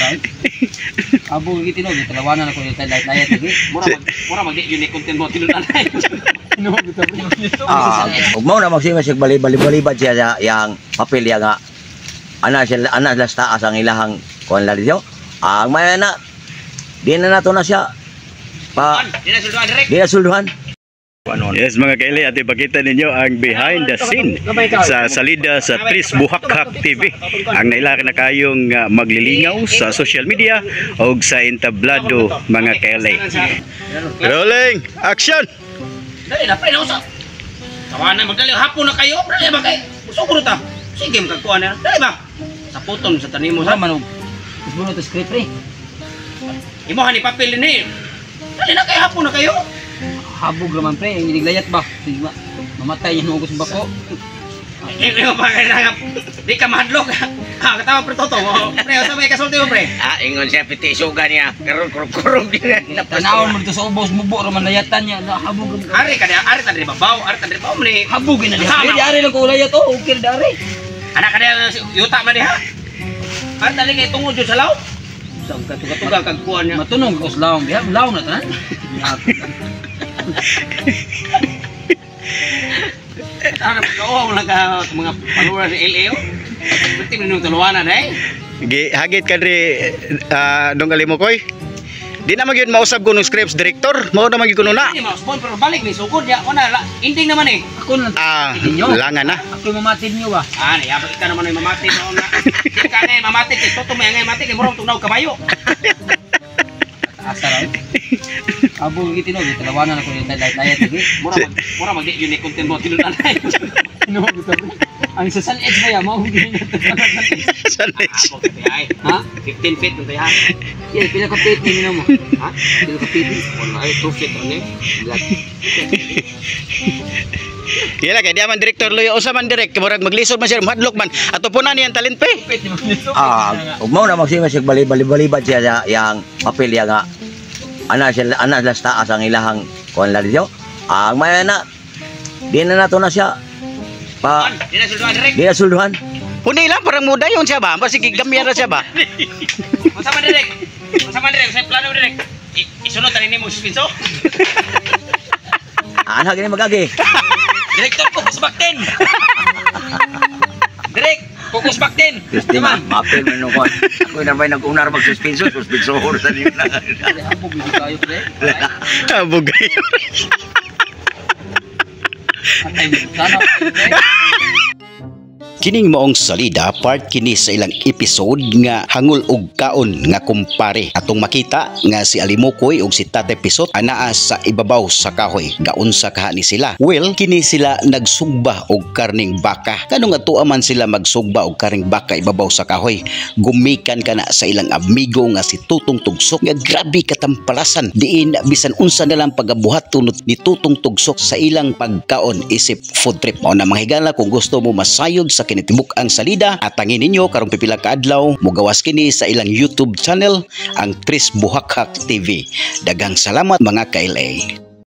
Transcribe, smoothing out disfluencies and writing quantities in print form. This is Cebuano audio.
Asa ra. Abo gitinog, talawanan ako yung layat layat lagi. Mura mag di yun ni content mo tinud-anay. Ah, ug mao na magsima siya bali bali balibad siya sa yang papel ya nga ana siya ana sila sa taas ang ilahang kuan la dito. Ang may na di na nato na siya pa. Di na sulduhan direk. Di na sulduhan. Yes, mga kaili, at ipakita ninyo ang behind the scene sa salida sa Tris Buhakhak TV. Ang naila na kayong maglilingaw sa social media o sa entablado, mga kaili. Rolling! Action! Dali na pre na usa. Tawanan magdali hapon na kayo. Dali ba kay? Sugro ta. Sige magkuan na. Dali ba? Sa puton sa tanimo Mura sa. man og Usbuno to script pre. Imo hani papel ni. Dali na kay hapon na kayo. Habog raman pre, ang iniglayat ba? Sige ba? Mamatay niya nung bako. Hindi mo pa kailangan. Di ka mahadlok. Ha, katawa pre Toto. Oh, pre, usa may kasulti mo pre. Ah, ingon siya piti suga niya. Karon kurog-kurog din. Tanawon mo dito sa ubos, mubo raman layatan niya. Na habog raman. Ari ka ari ta diri babaw, ari ta diri babaw ni. Habog na diha. Di ari lang ko layat oh, okay dari. Anak ka diha yuta man diha. Ari ta kay tungod jud sa law. Sa katuga-tuga kag kuan niya. Matunog ko sa lawom diha, lawom na tanan. Ano kauhaw lang ka mga followers sa LA oh. Pwede mo nung tuluwanan eh. Hagit ka diri dong Alimokoy. Di na magyud mausab ko ng scripts director, mao na magyud kuno na. Hindi ma-spawn pero balik ni sugod ya. Wala la, ending naman eh. Ako na lang Ah, ninyo. langan na. Ako yung mamatid niyo ba? Ah, nayabot ka naman ay mamati noon na. Di ka ngay mamati kay Toto may ngay mati kay murong tugnaw kabayo. Asa ra. Habog gitinog, talawanan ako yung layat layat lagi. Mura mag di yun ni content mo tinud-anay. Ang sa Sun Edge ba ya? Mao gini na to sa Sun Edge. Sa next. Ah, okay, ay. Ha? 15 feet nung ha. Yan, pila ka feet ni mo? Ha? Pila ka feet? Wala ay 2 feet ano eh. Yan kay di man director Luyo usa man direct murag maglisod man siya mahadlok man ato po na niyang talent pe. Feet ni mo. Ah, ug mao na magsima siya bali bali balibad siya sa yang papel ya nga ana siya ana sila sa taas ang ilahang kuan la dito. Ang may na di na nato na siya pa. Di na sulduhan direk. Di na sulduhan. Puni lang parang muda yun siya ba? Basi gigamyan ra siya ba? Unsa man direk? Unsa man direk? Sa plano direk? Isunod tani nimo suspenso. Ana gini magagi. Direktor, focus back 10. Direk, focus back 10. Gusti ma, mapil man nung kuan. Ako na ba nag-unar magsuspenso, suspenso sa niyo na. Habog gid kayo pre. Abugay. Atay mo sana. Kining maong salida part kini sa ilang episode nga hangol og kaon nga kumpare. Atong makita nga si Alimokoy ug si Tate Pisot anaa sa ibabaw sa kahoy. Gaunsa kaha ni sila? Well, kini sila nagsugba og karning baka. Kanong atua man sila magsugba og karning baka ibabaw sa kahoy? Gumikan kana sa ilang amigo nga si Tutong Tugsok nga grabe katampalasan diin bisan unsa na lang pagabuhat tunod ni Tutong Tugsok sa ilang pagkaon isip food trip. Mao na, mga higala, kung gusto mo masayod sa kinitibuk ang salida, atangin ninyo karong pipila ka adlaw mogawas kini sa ilang YouTube channel, ang Tris Buhakhak TV. Daghang salamat, mga ka-LA.